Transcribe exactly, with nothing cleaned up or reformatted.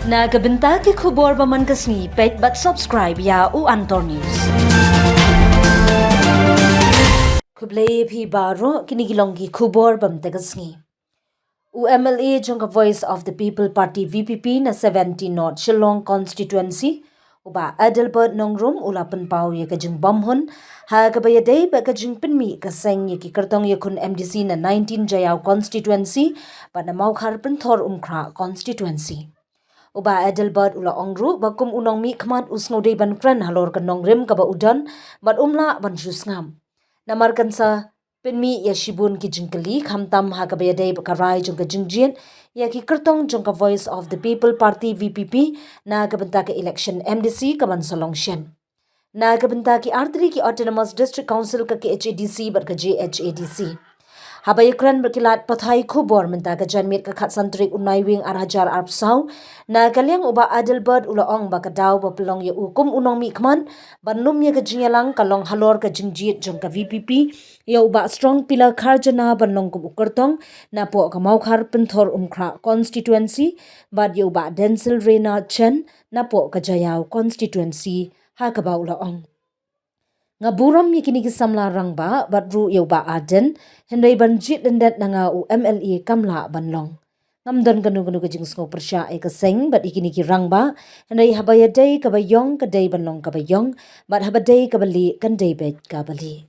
Na ka bynta ki khubor ba man ka sngi, peit bad subscribe ïa u Antor News. Khublei phi baroh, kine ki long ki khubor ba mynta ka sngi. U M L A jong ka Voice of the People Party, V P P, na seventeen North Shillong Constituency, u Bah Adelbert Nongrum, u la pynpaw ïa ka jingbymhun ha kaba ïadei bad ka jingpynmih ka seng ïa ki kyrtong ïakhun M D C na nineteen Jaïaw Constituency bad na Mawkhar Pynthorumkhrah Constituency. U Bah Adelbert u la ong ruh ba kum u nongmihkhmat u sngewdei ban kren halor ka nongrim kaba u don bad um lah ban shu sngap. Namar kan sa pynmih ïa shibun ki jingkylli, khamtam ha kaba ïadei bad ka rai jong ka jingjied ïa ki kyrtong jong ka Voice of the People Party, V P P, na ka bynta ka election M D C kaban sa long shen. Na ka bynta ki artylli ki Autonomous District Council, ka K H A D C bad ka J H A D C. Haba ïakren bad ki lad pathai khubor mynta ka janmiet, ka khatsan tarik u Naiwieng ar hajar arphew saw, na ka liang u Bah Adelbert u la ong ba ka daw ba pynlong ïa u kum u nongmihkhmat ban lum ïa ka jingïalang ka long halor ka jingjied jong ka V P P ïa u Bah Strong Pillar Kharjana ban long kum u kyrtong napoh ka Mawkhar Pynthorumkhrah Constituency bad ïa u Bah Denzil Rena Chen napoh ka Jaïaw Constituency, ha kaba u la ong. Nga burom ïa kine ki samla rangbah bad ruh ïa u Bah Ardent, hynrei ban jied lyndet na nga u M L A kam lah ban long. Ngam don kano kano ka jingsngewpyrshah ïa ka seng bad ïa kine ki rangbah, hynrei haba ïadei kaba ïong ka dei ban long kaba ïong, bad haba dei kaba lieh kan dei beit kaba lieh.